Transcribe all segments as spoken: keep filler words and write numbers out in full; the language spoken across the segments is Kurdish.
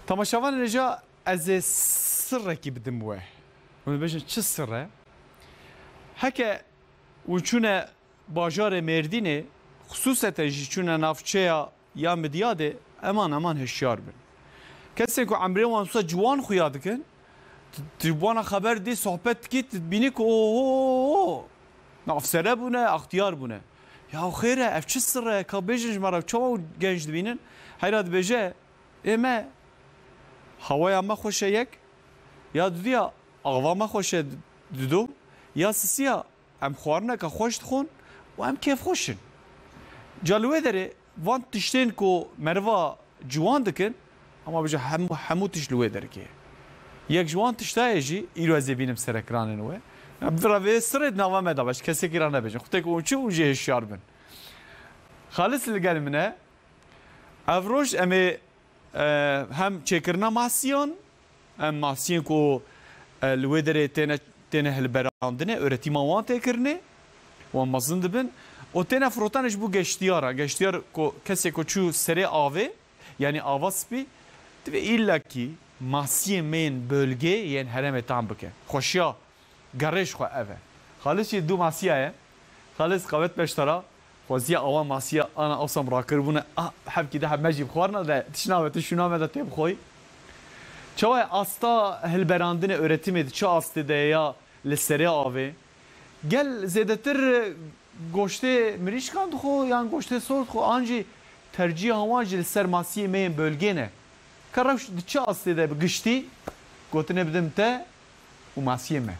Temaşevanên hêja, ez ê sirekî bidim we. Hûn dibêjin çi sir e? Heke hûn çûne bajarê Mêrdînê, xisûseten jî çûne navçeya ya Midyadê, eman eman hişyar bin. Kesên ku emrê wan wisa ciwan xuya dikin, tu, tu ji wana xeber dî, sohbet dikî, tu dibînî ku oho, navsere bûne, extiyar bûne. Ya xêr e, ev çi sir e? Ka bêjin ji me re, çawa genc dibînin? Heyra dibêje, ê me, hawaya me xweş e yek, ya dudiya ava me xweş e dido, ya sisiya em xwarineke xweş dixwin û em kêfxweş in. Ca li wê derê van tiştên ku meriva ciwan dikin, ama bêje hemû, hemû tişt li wê derkê ye. Yek ji wan tişta ye jî, îro ez ê bînim ser ekranên we. Em vira vê sirê di nava me de be, ji kesekî re nebêjin. Xwedê ku hûn çi hûn jê hişyar bin. Xalis li gel min e. Ev roj em ê, e, hem çêkirina masiyan, em masiyên ku, e, li wê derê têne, têne hilberandinê, öğretîma wan tê kirinê, wan mezin dibin, û têne firotanê ji bo geştiyara. Geştiyar ku kesê ku çû serê avê, yanî ava spî, divê îllakî masiyên me yên bölgê yên herêmê tam bike. Xweşiya gerê ji xwe ev e. Xalis jî dû masiya ye. Xalis qewet beştara. Xweziya awa masiya ana awsam rakiribûne. Ah, hevkî de heb me jî bixwarina de tişna me, tişûna me de tê bixoy. Çawa ye asta hilberandinê öğretimê di çi astê de ye ya li serê avê? Gel zêdetir goştê mirîşkan dixwe yan goştê sor dixwe, an jî tercîha wan jî li ser masiyê me yên bölgê ne? Ka rewş di çi astê de bi giştî gotinê bidim te û masiyê me?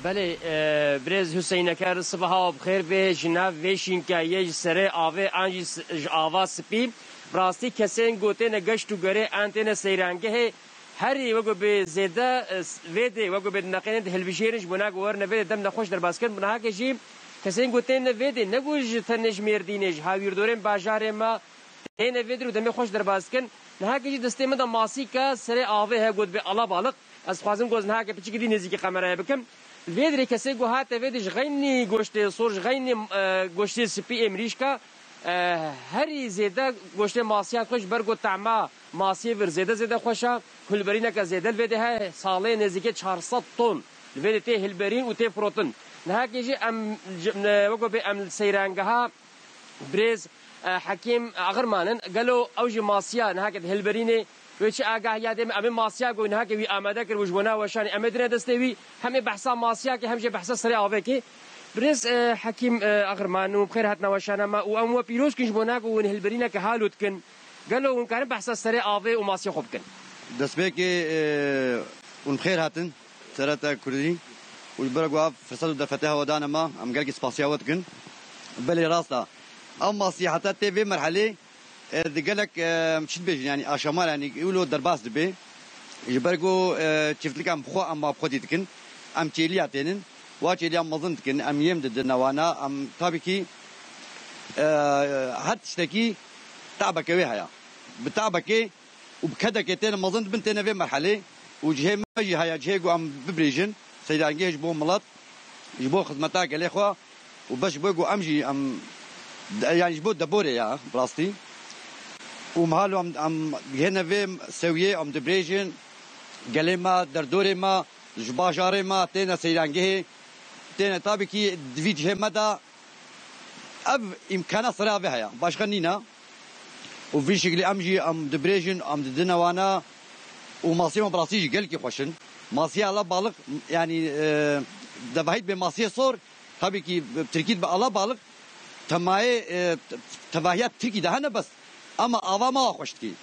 Belê, e, birêz Huseyneker, sibeha we bi xêr bê. Ji nav vê şînka yê ji serê avê an jî s-, ji ava spî, bi rastî kesên ku têne geşt û gerê an têne seyrangehê, herî wek ku bê zêde, e, s-, vê dê, wek ku bê di neqênê dihilbijêrin, ji bo nag werine vê dê dem nexweş derbas kirin. Bi nahakê jî kesên ku têne vê dê, ne ku ji tenê ji Mêrdînê, ji hawîrdorên bajarê me têne vê dê û demê xweş derbas dikin. Nihakê jî destê min de masîka serê avê heye, got bê alabalık. Ez dixwazim ku ez nihakê piçikî dî nêzîkî kamerayê bikim. Li vê derê kesê ku hate vê dê ji xeynî goştê sor, ji xeynî, e, goştê spî ê mirîşka, e, herî zêde goştê masiya xweş, ji ber ku tehma masiyê vir zêde zêde xweş e. Hilberîneke zêde li vê dê heye, salê nêzîkê çar sed ton li vê dê tê hilberîn û tê firotin. Nihakê jî em ji, e, wek bê em li seyrangeha birêz, e, Hekîm Axirman in. Gelo ew jî masiya nihakê di hilberînê wê çi agahiya dê me? Em ê masiya ku nihakê wî amade kir û ji bona weşanê em ê dine destê wî, hem ê behsa masiya ke hem jê behsa serê avê ke. Birêz, e, Hekîm, e, Axirman û bi xêr hatina weşana me û em we pîroz kin ji bona ku hûn hilberîneke halo dikin. Gelo hûn karin behsa serê avê û masiyê xwe bikin? Destpêkê, e, hûn bi xêr hatin. Sereta Kurdî û ji ber ku ev firsat û derfetê hewa dane me, em gelkî spasiya we dikin. Belê rast e. Ev masî heta tê vê merhelê, e, di gelek, e, em çi dibêjin, yanî aşama, yanî wilo derbas dibe. Ji ber ku, e, çiftlik em bi xwe, em bi xwedî dikin. Em çêliya tênin. Wa çêliya mezin dikin. Em yêm didin newana. Em tabî kî, e, her tiştekî tabeke wê heye. Bi tabekê û bi kedekê têne mezin dibin, têne vê merhelê û cihê me jî heye, cihê ku em bibirêjin, seyrangehê ji bo milet, ji bo xizmeta gelê xwe û beş ji bo ku em jî em, yanî ji bo deborê ya, bi rastî. Û mihalo em, em gihêne vê sewiyê, em dibirêjin, gelê me, derdorê me, ji bajarê me têne seyrangehê, têne tabî kî di vî cihê me de ev îmkana serê avê heye, başqa nîne. Û vî şiklî em jî em dibirêjin, em didine wana û masiyê me bi rastî jî gelkî xweş in. Masiya alabalık, yanî, e, devahît bê masiyê sor, tabî kî bi tirkî dibe alabalık, temayê, e, te-, tevahiya tirkî de hene bes. Ama ava me wa xweş dikî.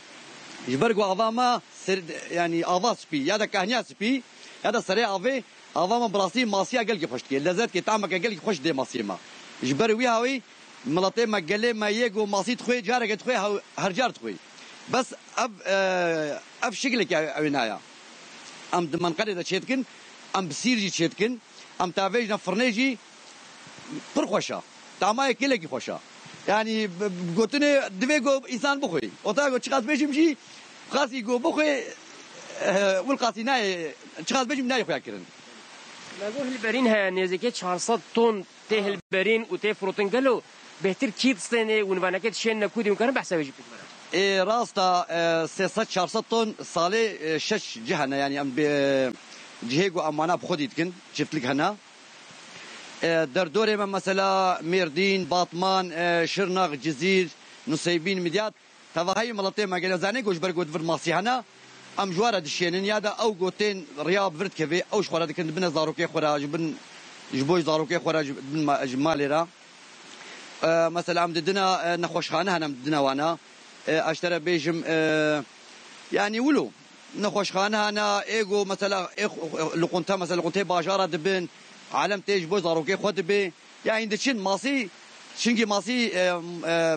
Ji ber ku ava me ser, yanî ava spî ya da kahniya spî ya da serê avê, ava me bi rastî masiya gelkî xweş dike. Lezet ke tameke gelkî xweş dê masiyê me. Ji ber wî hawî miletê me, gelê me yê ku masî dixwê, careke dixwê, hew-, her car dixwê. Bes ev, e, ev şikleke ew ê naya. Em di menqerê de çêdikin, em bi sîr jî çêdikin, em tavêjine firnê jî pir xweş e. Tamayê kêlekî xweş e. Yanî bi, bi gotinê divê ku însan bixwê. Ota ku çiqas bêjim jî, qasî ku bixwê, eh, wil qasî nayê, çiqas bêjim nayê xuya kirin. Me got hilberîn heye, nêzîkê çar sed ton tê hilberîn û tê firotin. Gelo Bêhtir kî distêne û nivanekê dişênine ku dî hûn karin behsa wê jî bikin me re? Ê, rast e, e, sê sed çar sed ton salê, e, şeş cih hene, yanî em bê, cihê ku em wana bi xwedî dikin, çiftlik hene. E, derdorê me mesela Mêrdîn, Batman, e, Şirnex, Cizîr, Nuseybîn, Midyat, tevahî miletê me gelê zanê ku ji ber ku di vir masî hene, em ji we re dişênin ya da ew ku tên riya bi vir dikevê, ew ji xwe re dikin, dibine zarokê xwe re, ji bin, ji bo zarokê xwe re, ji bin ma-, ji malê re. E, mesela em didina, e, nexweşxane hene, em didina wana. E, ez ji te re bêjim, e, yanî wilo nexweşxane hene, ê ku mesela ê xwe-, li qunte, mesela li qunteyê bajara dibin, alem tê ji bo zarokê xwe dibê. Yanî diçin masî, çinkî masî, e, e,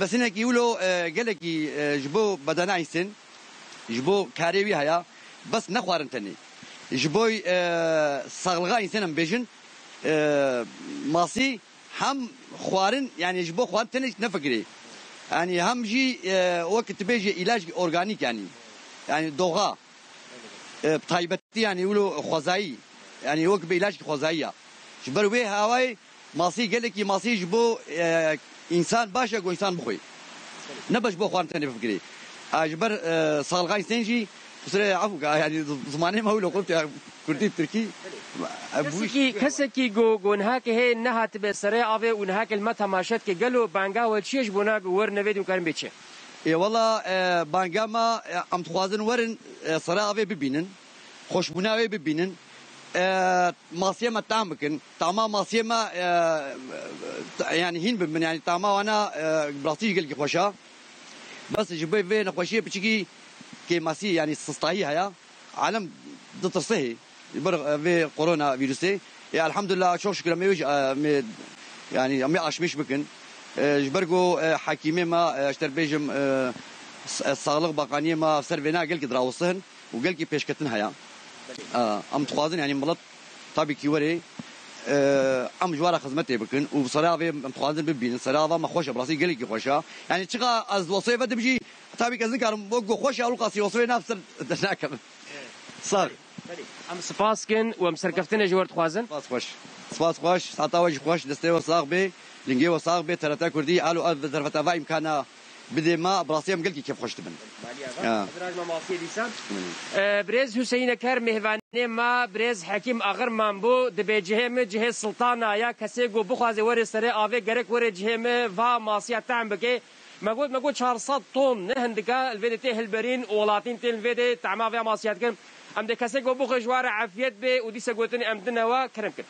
besinekî wilo, e, gelekî, e, ji bo bedena însin, ji bo karê wî heye, bes ne xwarin tenê. Ji bo, e, saxlixa însan em bêjin, e, masî hem xwarin, yanî ji bo xwarin tenê nefikirê. Yanî hem jî, e, wek tu bêjî îlac organîk yanî. Yanî doxa. E, bi taybetî yanî wilo xwezayî. Yanî wek bi îlacekî xwezayî ya. Ji ber wê hawayê masî gelekî masî ji bo, e, însan baş e ku însan bixwê. Ne be ji bo xwarin tenê bifkirê. A, ji ber, e, salxayî sen jî, xusirê efû ka, yanî zimanê me wilo qultiya kurdî, tirkî. E, bu iş Kesekî, kesekî ku, ku nihake hê nehatibe serê avê û nihake li me temaşe dike, gelo banga we çi ye ji bona ku werin nevêdî û karin bê çi? Ê, wela, e, banga me, e, em dixwazin werin, e, serê avê bibînin. Xweşbûna wê bibînin. E, masiyê me tam bikin. Tama masiyê me, e, t-, yanî hîn bibin. Yanî tama wana, e, bi rastî jî gelkî xweş e. Bes ji bo vê nexweşiyê piçikî kêmasî, yanî sistahî heye. Alem ditirse hê. Ji ber, e, vê korona vîrusê. Ê, elhamdulillah, çok şükür, em ê wê jî, e, em ê, yanî, em ê aşmîş bikin. E, ji ber ku, e, hekîmê me, e, ji te bêjim, e, s-, e, Sağlık Bakaniyê me ser vêna gelkî dirawisihin û gelkî pêşketin heye. E, em dixwazin, yanî, milet tabî kî werê, e, em ji we re xizmetê bikin û serê avê em dixwazin bibînin. Serê ava me xweş e, bi rastî gelekî xweş e. Yanî, çiqa ez wesiyê ve didim jî, tabî ki ez nikarim, wek ku xweş e, ewqasî wesiyê nav ser dernakevim. Sax. Belê. Em spas kin û em serkeftinê ji we dixwazin. Spas xweş. Spas xweş. Sata we jî xweş. Destê we sax bê. Lingê we sax bê. T R T Kurdî, alo, ev zerfeta va îmkana bidê me. Bi rastî em gelkî kêfxweş dibin. Maliya Ya. Diraj me masiyê dîsa. Belê. E, birêz Hüseyîn Eker mêvanê me, birêz Hekîm Axirman bû. Dibê cihê min cihê Sultana ya. Kesê ku bixwaze were serê avê gerek were cihê min va masiya tehm bike. Me got, me got çar sed ton ne hindika, li vê de tê hilberîn, welatîn tên li vê de tema vê masiya dikin. Em dê kesek we bixwe ji we re efiyet bê û dîse gotin em dine we kerem kin.